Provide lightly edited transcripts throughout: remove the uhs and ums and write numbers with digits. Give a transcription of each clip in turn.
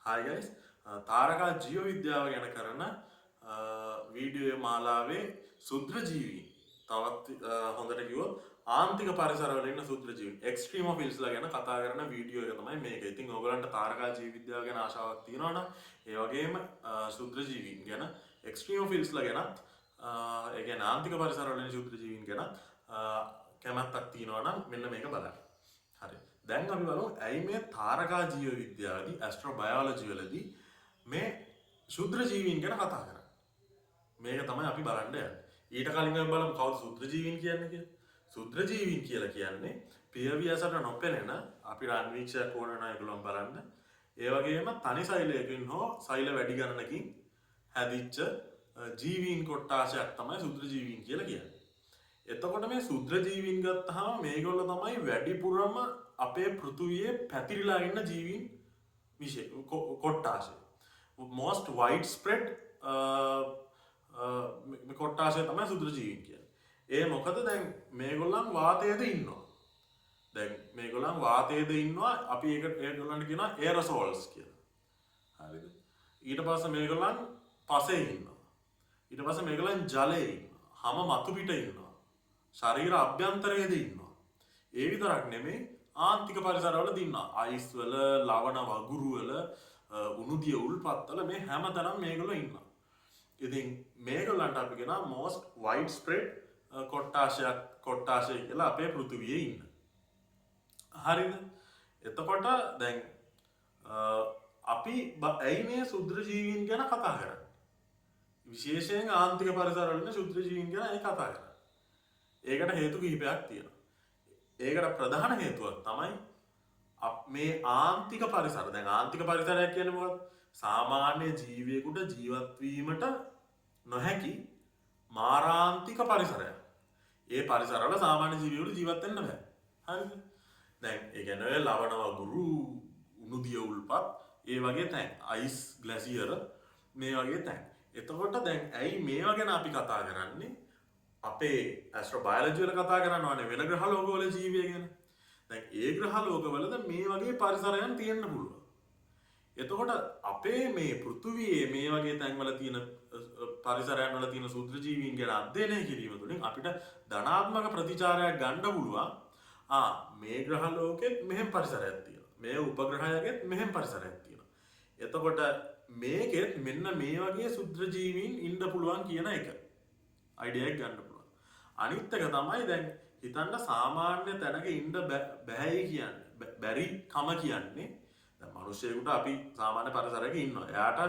Hi guys, තාරකා ජීව විද්‍යාව ගැන කරන වීඩියෝ මාලාවේ ක්ෂුද්‍ර ජීවීන්, තවත් හොඳට කිව්වොත් ආන්තික පරිසරවල ඉන්න ක්ෂුද්‍ර ජීවීන්, එක්ස්ට්‍රීමෝෆිල්ස්ලා ගැන කතා කරන වීඩියෝ එක තමයි මේක. ඉතින් ඔයගලන්ට තාරකා ජීව විද්‍යාව ගැන ආශාවක් තියෙනවා නම්, ඒ වගේම ක්ෂුද්‍ර ජීවීන් ගැන, එක්ස්ට්‍රීමෝෆිල්ස්ලා ගැනත්, ඒ කියන්නේ ආන්තික පරිසරවල ඉන්න ක්ෂුද්‍ර ජීවීන් ගැන කැමැත්තක් තියෙනවා නම් මෙන්න මේක බලන්න. හරි. දැන් අපි බලමු ඇයි මේ තාරකා ජීව විද්‍යාවේදී, ඇස්ට්‍රෝ බයොලොජි වලදී මේ ක්ෂුද්‍ර ජීවීන් ගැන කතා කරන්නේ. මේක තමයි අපි බලන්න යන්නේ. ඊට කලින් අපි බලමු කවුද ක්ෂුද්‍ර ජීවීන් කියන්නේ කියලා. ක්ෂුද්‍ර ජීවීන් කියලා කියන්නේ පියවි ඇසට නොපෙනෙන, අපිට අන්වීක්ෂයක් ඕන නම් ඒගොල්ලන් බලන්න. ඒ වගේම තනි සෛලයකින් හෝ සෛල වැඩි ගණනකින් හැදිච්ච ජීවීන් කොට්ටාශයක් තමයි ක්ෂුද්‍ර ජීවීන් කියලා කියන්නේ. එතකොට මේ ක්ෂුද්‍ර ජීවීන් ගත්තාම මේගොල්ලෝ තමයි වැඩිපුරම අපේ පෘථුවියේ පැතිරිලා ඉන්න ජීවීන් විශේෂ කොට්ටාශය. Most widespread මේ කොට්ටාශය තමයි ක්ෂුද්‍ර ජීවීන් කියන්නේ. ඒ මොකද දැන් මේගොල්ලන් වාතයේද ඉන්නවා. දැන් මේගොල්ලන් වාතයේද ඉන්නවා, අපි ඒකට ඒගොල්ලන්ට කියනවා ඒරසෝල්ස් කියලා. හරිද? ඊට පස්සේ මේගොල්ලන් පසේ ඉන්නවා. ඊට පස්සේ මේගොල්ලන් ජලයේ ඉන්නවා. හම මතු පිට ඉන්නවා. ශරීර අභ්‍යන්තරයේද ඉන්නවා. ඒ විතරක් නෙමෙයි, ආන්තික පරිසරවල ඉන්නවා. අයිස් වල, ලවණ වගුරු වල, උණු දිය උල්පත් වල, මේ හැමතැනම මේගොල්ලෝ ඉන්නවා. ඉතින් මේගොල්ලන්ට අපි කියනවා most widespread කොට්ටාශයක් කොට්ටාශය කියලා අපේ පෘථිවියේ ඉන්න. හරිද? එතකොට දැන් අපි ඇයි මේ ක්ෂුද්‍ර ජීවීන් ගැන කතා කරන්නේ? විශේෂයෙන් ආන්තික පරිසරවල ඉන්න ක්ෂුද්‍ර ජීවීන් ගැන ඇයි කතා කරන්නේ? ඒකට හේතු කිහිපයක් තියෙනවා. ඒකට ප්‍රධාන හේතුවක් තමයි මේ ආන්තික පරිසර. දැන් ආන්තික පරිසරයක් කියන්නේ මොකක්ද? සාමාන්‍ය ජීවියෙකුට ජීවත් වීමට නොහැකි මාරාන්තික පරිසරයක්. ඒ පරිසරවල සාමාන්‍ය ජීවියෙකුට ජීවත් වෙන්න බෑ. හරිද? දැන් ඒ කියන්නේ ඔය ලවණ වගුරු, උණු දිය උල්පත්, ඒ වගේ තැන්, අයිස් ග්ලැසියර් මේ වගේ තැන්. එතකොට දැන් ඇයි මේවා ගැන අපි කතා කරන්නේ? අපේ ඇස්ට්‍රෝ බයොලොජි වල කතා කරනවානේ වෙන ග්‍රහ ලෝකවල ජීවිය ගැන. දැන් ඒ ග්‍රහ ලෝකවලද මේ වගේ පරිසරයන් තියෙන්න පුළුවන්. එතකොට අපේ මේ පෘථුවියේ මේ වගේ තැන්වල තියෙන පරිසරයන් වල තියෙන ක්ෂුද්‍ර ජීවීන් ගැන අධ්‍යයනය කිරීම තුළින් අපිට ධනාත්මක ප්‍රතිචාරයක් ගන්න පුළුවන්. මේ ග්‍රහ ලෝකෙත් මෙහෙම පරිසරයක් තියෙනවා. මේ උපග්‍රහයගෙත් මෙහෙම පරිසරයක් තියෙනවා. එතකොට මේකෙත් මෙන්න මේ වගේ ක්ෂුද්‍ර ජීවීන් ඉන්න පුළුවන් කියන එක අයිඩියා එකක් ගන්න පුළුවන්. අනිත් එක තමයි දැන් හිතන්න සාමාන්‍ය තැනක ඉන්න බැහැයි කියන්නේ, බැරි කම කියන්නේ, දැන් මිනිස්සෙකුට අපි සාමාන්‍ය පරිසරයක ඉන්නවා. එයාට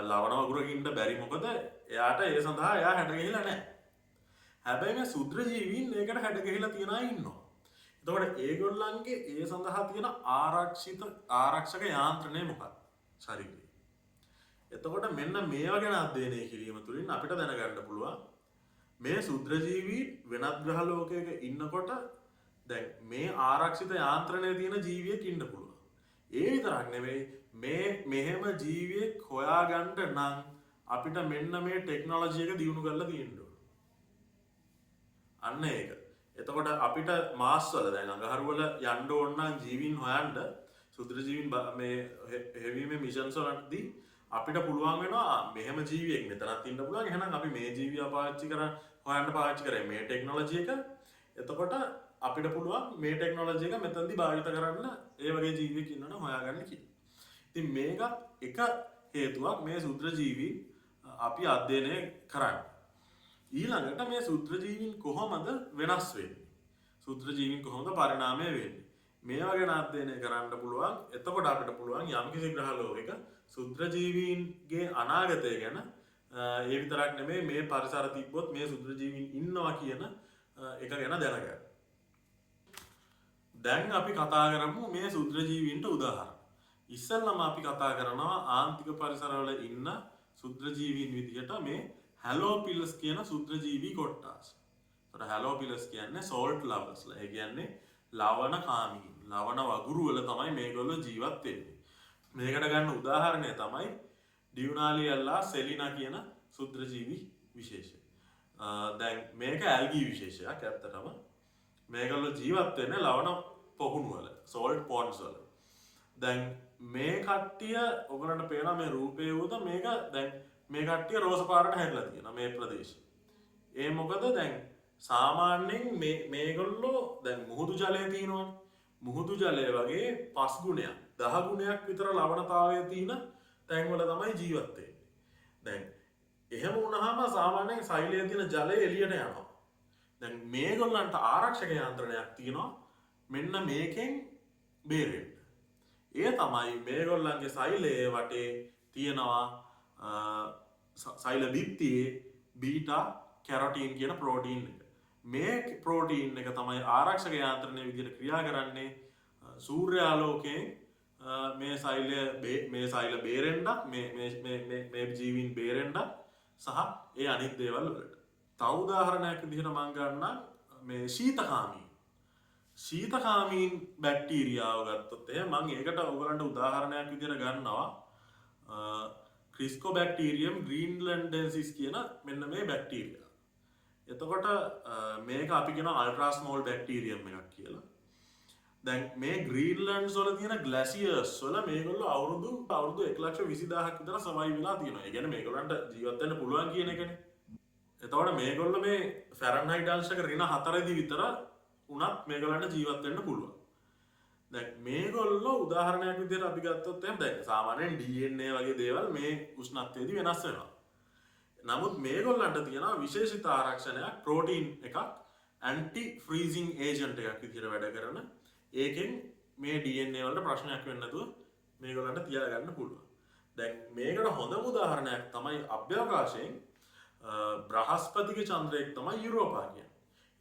ලවණ වගුරක ඉන්න බැරි, මොකද එයාට ඒ සඳහා එයා හැඩ ගැහිලා නැහැ. හැබැයි මේ ක්ෂුද්‍ර ජීවීන් ඒකට හැඩ ගැහිලා තියන අය ඉන්නවා. එතකොට ඒගොල්ලන්ගේ ඒ සඳහා තියෙන ආරක්ෂක යාන්ත්‍රණය මොකක්ද? ශරීරයේ. එතකොට මෙන්න මේවා ගැන අධ්‍යයනය කිරීම තුළින් අපිට දැනගන්න පුළුවන් මේ ක්ෂුද්‍ර ජීවී වෙනත් ග්‍රහ ලෝකයක ඉන්නකොට දැන් මේ ආරක්ෂිත යාන්ත්‍රණය තියෙන ජීවියෙක් ඉන්න පුළුවන්. ඒ විතරක් නෙමෙයි, මේ මෙහෙම ජීවියෙක් හොයාගන්න නම් අපිට මෙන්න මේ ටෙක්නොලොජි එක දියුණු කරලා තියෙන්න ඕන. අන්න ඒක. එතකොට අපිට මාස් වල, දැන් අඟහරු වල යන්න ඕන නම් ජීවීන් හොයන්න, ක්ෂුද්‍ර ජීවීන් මේ හෙවීමේ මිෂන්ස් වලදී අපිට පුළුවන් වෙනවා, මෙහෙම ජීවියෙක් මෙතනත් ඉන්න පුළුවන්, එහෙනම් අපි මේ ජීවියා පාවිච්චි කරන් හොයන්න පාවිච්චි කරේ මේ ටෙක්නොලොජි එක. එතකොට අපිට පුළුවන් මේ ටෙක්නොලොජි එක මෙතනදී භාවිත කරන්න ඒ වගේ ජීවියෙක් ඉන්නවනම් හොයාගන්න කියලා. ඉතින් මේකත් එක හේතුවක් මේ ක්ෂුද්‍ර ජීවීන් අපි අධ්‍යයනය කරන්න. ඊළඟට මේ ක්ෂුද්‍ර ජීවීන් කොහොමද වෙනස් වෙන්නේ? ක්ෂුද්‍ර ජීවීන් කොහොමද පරිණාමය වෙන්නේ? මේවා ගැන අධ්‍යයනය කරන්න පුළුවන්. එතකොට අපිට පුළුවන් යම්කිසි ග්‍රහ ලෝකයක ක්ෂුද්‍ර ජීවීන්ගේ අනාගතය ගැන, ඒ විතරක් නෙමෙයි, මේ පරිසර තිබ්බොත් මේ ක්ෂුද්‍ර ජීවීන් ඉන්නවා කියන එක ගැන දැනගන්න. දැන් අපි කතා කරමු මේ ක්ෂුද්‍ර ජීවීන්ට උදාහරණ. ඉස්සෙල්ලම අපි කතා කරනවා ආන්තික පරිසරවල ඉන්න ක්ෂුද්‍ර ජීවීන් විදිහට මේ හැලෝපිලස් කියන ක්ෂුද්‍ර ජීවී කොට්ටාස. එතකොට හැලෝපිලස් කියන්නේ සෝල්ට් ලවර්ස්ලා. ඒ කියන්නේ ලවණ කාමීන්. ලවණ වගුරු වල තමයි මේගොල්ලෝ ජීවත් වෙන්නේ. මේකට ගන්න උදාහරණය තමයි ඩියුනාලියල්ලා සෙලිනා කියන ක්ෂුද්‍ර ජීවි විශේෂය. දැන් මේක ඇල්ගී විශේෂයක් ඇත්තටම. මේගොල්ලෝ ජීවත් වෙන්නේ ලවණ පොහුණු වල, සෝල්ට් පොන්ඩ්ස් වල. දැන් මේ කට්ටිය ඔයගලන්ට පේනවා මේ රූපේ උද මේක දැන් මේ කට්ටිය රෝස පාරට හැරිලා තියෙනවා මේ ප්‍රදේශේ. ඒ මොකද දැන් සාමාන්‍යයෙන් මේගොල්ලෝ දැන් මුහුදු ජලය තියෙනවනේ. මුහුදු ජලය වගේ 5 ගුණයක් 10 ගුණයක් විතර ලවණතාවය තියෙන තැන්වල තමයි ජීවත් වෙන්නේ. දැන් එහෙම වුණාම සාමාන්‍යයෙන් සෛලයේ තියෙන ජලය එළියට යනවා. දැන් මේගොල්ලන්ට ආරක්ෂක යාන්ත්‍රණයක් තියෙනවා මෙන්න මේකෙන් බේරෙන්න. ඒ තමයි මේගොල්ලන්ගේ සෛලයේ වටේ තියෙනවා සෛල බිත්තියේ බීටා කැරොටීන් කියන ප්‍රෝටීන් එක. මේ ප්‍රෝටීන් එක තමයි ආරක්ෂක යාන්ත්‍රණය විදිහට ක්‍රියා කරන්නේ සූර්යාලෝකයෙන් මේ සෛල බේරෙන්න, මේ මේ මේ මේ මේ ජීවීන් බේරෙන්න සහ ඒ අනිත් දේවල් වලට. තව උදාහරණයක් විදිහට මම ගන්නම් මේ ශීතකාමීන්. ශීතකාමීන් බැක්ටීරියාව ගත්තොත් එහෙනම් මම ඒකට ඔයගලන්ට උදාහරණයක් විදිහට ගන්නවා ක්‍රිස්කෝබැක්ටීරියම් ග්‍රීන්ලන්ඩෙන්සිස් කියන මෙන්න මේ බැක්ටීරියා. එතකොට මේක අපි කියනවා අල්ට්‍රා ස්මෝල් බැක්ටීරියම් එකක් කියලා. දැන් මේ ග්‍රීන්ලන්ඩ්ස් වල තියෙන ග්ලැසියර්ස් වල මේගොල්ලෝ අවුරුදු 1,20,000ක් විතර සර්වයිව් වෙලා තියෙනවා. ඒ කියන්නේ මේගොල්ලන්ට ජීවත් වෙන්න පුළුවන් කියන එකනේ. එතකොට මේගොල්ලෝ මේ ෆැරන්හයිට් අංශක ඍණ 4 දී විතර උනත් මේගොල්ලන්ට ජීවත් වෙන්න පුළුවන්. දැන් මේගොල්ලෝ උදාහරණයක් විදිහට අපි ගත්තොත් එහෙනම් දැන් සාමාන්‍යයෙන් DNA වගේ දේවල් මේ උෂ්ණත්වයේදී වෙනස් වෙනවා. නමුත් මේගොල්ලන්ට තියෙනවා විශේෂිත ආරක්ෂණයක් ප්‍රෝටීන් එකක් ඇන්ටි ෆ්‍රීසිං ඒජන්ට් එකක් විදිහට වැඩ කරන. ඒකෙන් මේ DNA වලට ප්‍රශ්නයක් වෙන්නේ නැතුව මේගොල්ලන්ට තියාගන්න පුළුවන්. දැන් මේකට හොඳම උදාහරණයක් තමයි අභ්‍යවකාශයෙන් බ්‍රහස්පතිගේ චන්ද්‍රයෙක් තමයි යුරෝපා කියන්නේ.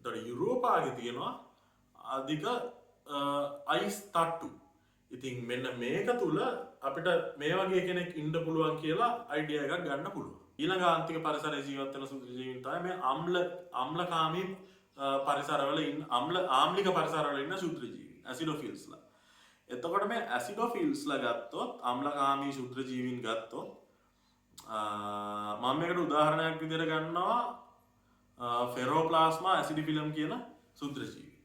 එතකොට යුරෝපාගේ තියෙනවා අධික අයිස් තට්ටු. ඉතින් මෙන්න මේක තුල අපිට මේ වගේ කෙනෙක් ඉන්න පුළුවන් කියලා අයිඩියා එකක් ගන්න පුළුවන්. ඊළඟ ආන්තික පරිසරයේ ජීවත් වෙන සුදු ජීවීන් තමයි මේ අම්ලකාමී පරිසරවල ඉන්න ආම්ලික පරිසරවල ඉන්න ශුද්‍ර ජීවීන්, ඇසිඩොෆිල්ස්ලා. එතකොට මේ ඇසිඩොෆිල්ස්ලා ගත්තොත්, අම්ලකාමී ශුද්‍ර ජීවීන් ගත්තොත්, මම මේකට උදාහරණයක් විදිහට ගන්නවා ෆෙරෝප්ලාස්මා ඇසිඩිෆිලම් කියන ශුද්‍ර ජීවී.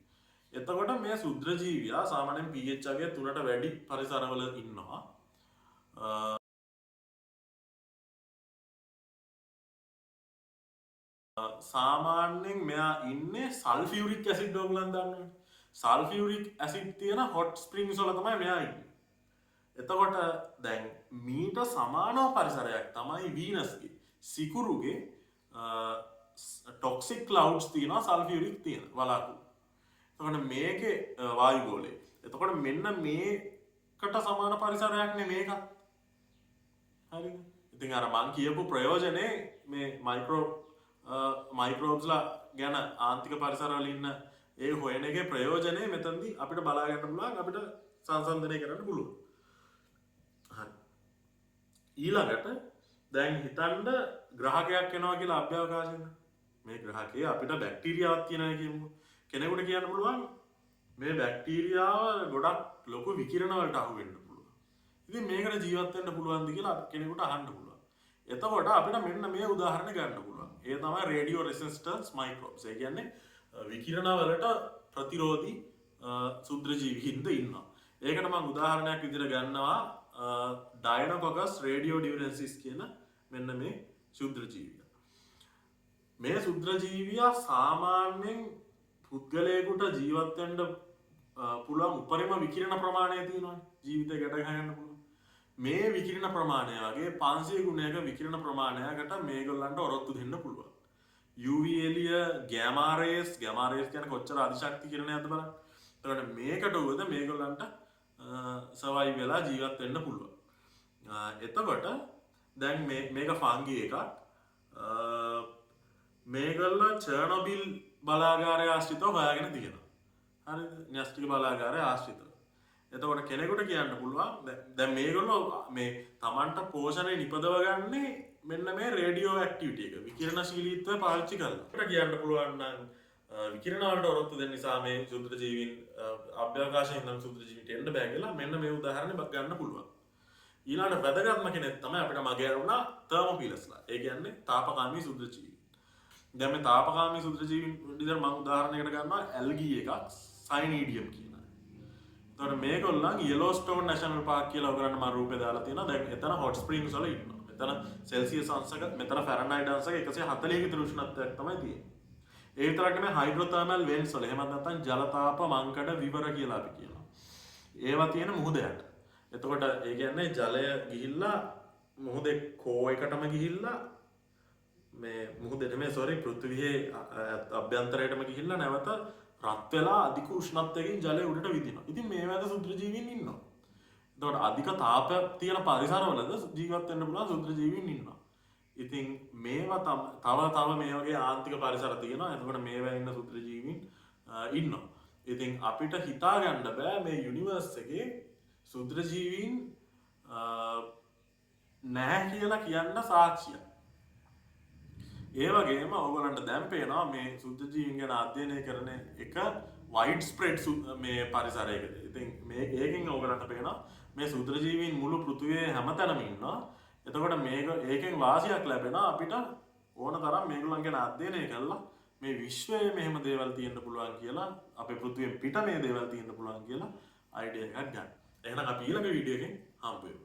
එතකොට මේ ශුද්‍ර ජීවියා සාමාන්‍යයෙන් pH අගය 3ට වැඩි පරිසරවල ඉන්නවා. සාමාන්‍යයෙන් මෙයා ඉන්නේ සල්ෆියුරික් ඇසිඩ් ඔයගොල්ලන් දන්නවනේ. සල්ෆියුරික් ඇසිඩ් තියෙන හොට් ස්ප්‍රින්ග්ස් වල තමයි මෙයා ඉන්නේ. එතකොට දැන් මීට සමානව පරිසරයක් තමයි වීනස්ගේ සිකුරුගේ ටොක්සික් ක්ලවුඩ්ස් තියෙනවා සල්ෆියුරික් තියෙන වලාකුළු. එතකොට මේකේ වායුගෝලය. එතකොට මෙන්න මේකට සමාන පරිසරයක් නේ මේකත්. හරිද? ඉතින් අර මං කියපු ප්‍රයෝජනේ මේ මයික්‍රෝබ්ස්ලා ගැන ආන්තික පරිසරවල ඉන්න ඒ හොයන එකේ ප්‍රයෝජනේ මෙතනදී අපිට බලා ගන්න පුළුවන්, අපිට සංසන්දනය කරන්න පුළුවන්. හරි. ඊළඟට දැන් හිතන්න ග්‍රහකයක් එනවා කියලා අභ්‍යවකාශයෙන්. මේ ග්‍රහකයේ අපිට බැක්ටීරියාවක් තියෙනවා කියමු. කෙනෙකුට කියන්න පුළුවන් මේ බැක්ටීරියාව ගොඩක් ලොකු විකිරණ වලට අහු වෙන්න පුළුවන්. ඉතින් මේකට ජීවත් වෙන්න පුළුවන්ද කියලා කෙනෙකුට අහන්න පුළුවන්. එතකොට අපිට මෙන්න මේ උදාහරණ ගන්න පුළුවන්. ඒ තමයි රේඩියෝ රෙසිස්ටන්ස් මයික්‍රෝබ්ස්. ඒ කියන්නේ විකිරණ වලට ප්‍රතිරෝධී ශුද්‍ර ජීවීන්ද ඉන්නවා. ඒකට මම උදාහරණයක් විදිහට ගන්නවා ඩයනොකොකස් රේඩියෝ ඩියුරෙන්සිස් කියන මෙන්න මේ ශුද්‍ර ජීවියා. මේ ශුද්‍ර ජීවියා සාමාන්‍යයෙන් පුද්ගලයෙකුට ජීවත් වෙන්න පුළුවන් උපරිම විකිරණ ප්‍රමාණය තියෙනවනේ. ජීවිතය ගැට ගහගන්න පුළුවන්. මේ විකිරණ ප්‍රමාණය වගේ 500 ගුණයක විකිරණ ප්‍රමාණයකට මේගොල්ලන්ට ඔරොත්තු දෙන්න පුළුවන්. UV එළිය, ගෑමා රේස්, ගෑමා රේස් කියන්නේ කොච්චර අධිශක්ති කිරණයක්ද බලන්න. එතකොට මේකට උවද මේගොල්ලන්ට සර්වයිව් වෙලා ජීවත් වෙන්න පුළුවන්. එතකොට දැන් මේක ෆංගි එකක්. මේගොල්ලෝ චර්නොබිල් බලාගාරය ආශ්‍රිතව හොයාගෙන තියෙනවා. හරිද? න්‍යෂ්ටික බලාගාරය ආශ්‍රිතව. එතකොට කෙනෙකුට කියන්න පුළුවන් දැන් මේගොල්ලෝ මේ Tamanට පෝෂණය නිපදව ගන්නේ මෙන්න මේ රේඩියෝ ඇක්ටිවිටි එක, විකිරණශීලීත්වය පාවිච්චි කරලා. අපිට කියන්න පුළුවන් නම් විකිරණ වලට ඔරොත්තු දෙන්න නිසා මේ ශුද්‍ර ජීවීන් අභ්‍යවකාශයෙන් ඉඳන් ශුද්‍ර ජීවීන්ට එන්න බෑ කියලා මෙන්න මේ උදාහරණය ගන්න පුළුවන්. ඊළඟට වැදගත්ම කෙනෙක් තමයි අපිට මගේ වුණා තර්මොෆිලස්ලා. ඒ කියන්නේ තාපකාමී ශුද්‍ර ජීවීන්. දැන් මේ තාපකාමී ශුද්‍ර ජීවීන් විදිහට මම උදාහරණයකට ගන්නවා ඇල්ගී එකක් සයිනීඩියම් කියන. එතකොට මේගොල්ලන් යෙලෝස්ටෝන් නැෂනල් පාක් කියලා ඔයගොල්ලන්ට මම රූපේ දාලා තියෙනවා. දැන් එතන හොට් ස්ප්‍රින්ග්ස් වල ඉන්නවා. මෙතන සෙල්සියස් අංශක, මෙතන ෆැරන්හයිට් අංශක 140 විතර උෂ්ණත්වයක් තමයි තියෙන්නේ. ඒ විතරක් නෙමෙයි, හයිඩ්‍රෝතර්මල් වෙන්ට්ස් වල, එහෙමත් නැත්නම් ජලතාප මංකඩ විවර කියලා අපි කියනවා. ඒවා තියෙන මුහුද යට. එතකොට ඒ කියන්නේ ජලය ගිහිල්ලා මුහුදේ කෝ එකටම ගිහිල්ලා, මේ මුහුදේ නෙමෙයි, සෝරි, පෘථිවියේ අභ්‍යන්තරයටම ගිහිල්ලා නැවත රත් වෙලා අධික උෂ්ණත්වයකින් ජලය උඩට විදිනවා. ඉතින් මේ වැද ක්ෂුද්‍ර ජීවීන් ඉන්නවා. එතකොට අධික තාප තියෙන පරිසරවලද ජීවත් වෙන්න පුළුවන් ක්ෂුද්‍ර ජීවීන් ඉන්නවා. ඉතින් මේවා තව තව මේ වගේ ආන්තික පරිසර තියෙනවා. එතකොට මේවා ඉන්න ක්ෂුද්‍ර ජීවීන් ඉන්නවා. ඉතින් අපිට හිතා ගන්න බෑ මේ යුනිවර්ස් එකේ ක්ෂුද්‍ර ජීවීන් නැහැ කියලා කියන්න සාක්ෂියක්. ඒ වගේම ඔයගොල්ලන්ට දැන් පේනවා මේ ක්ෂුද්‍ර ජීවීන් ගැන අධ්‍යයනය කරන එක වයිඩ් ස්ප්‍රෙඩ් මේ පරිසරයකදී. ඉතින් මේ ඒකෙන් ඔයගොල්ලන්ට පේනවා මේ ක්ෂුද්‍ර ජීවීන් මුළු පෘථිවියේ හැමතැනම ඉන්නවා. එතකොට මේක ඒකෙන් වාසියක් ලැබෙනවා අපිට ඕන තරම් මේගොල්ලන් ගැන අධ්‍යයනය කරලා මේ විශ්වයේ මෙහෙම දේවල් තියෙන්න පුළුවන් කියලා, අපේ පෘථිවියෙන් පිට මේ දේවල් තියෙන්න පුළුවන් කියලා අයිඩියා එකක් ගන්න. එහෙනම් අපි ඊළඟ වීඩියෝ එකෙන් හම්බ වෙමු.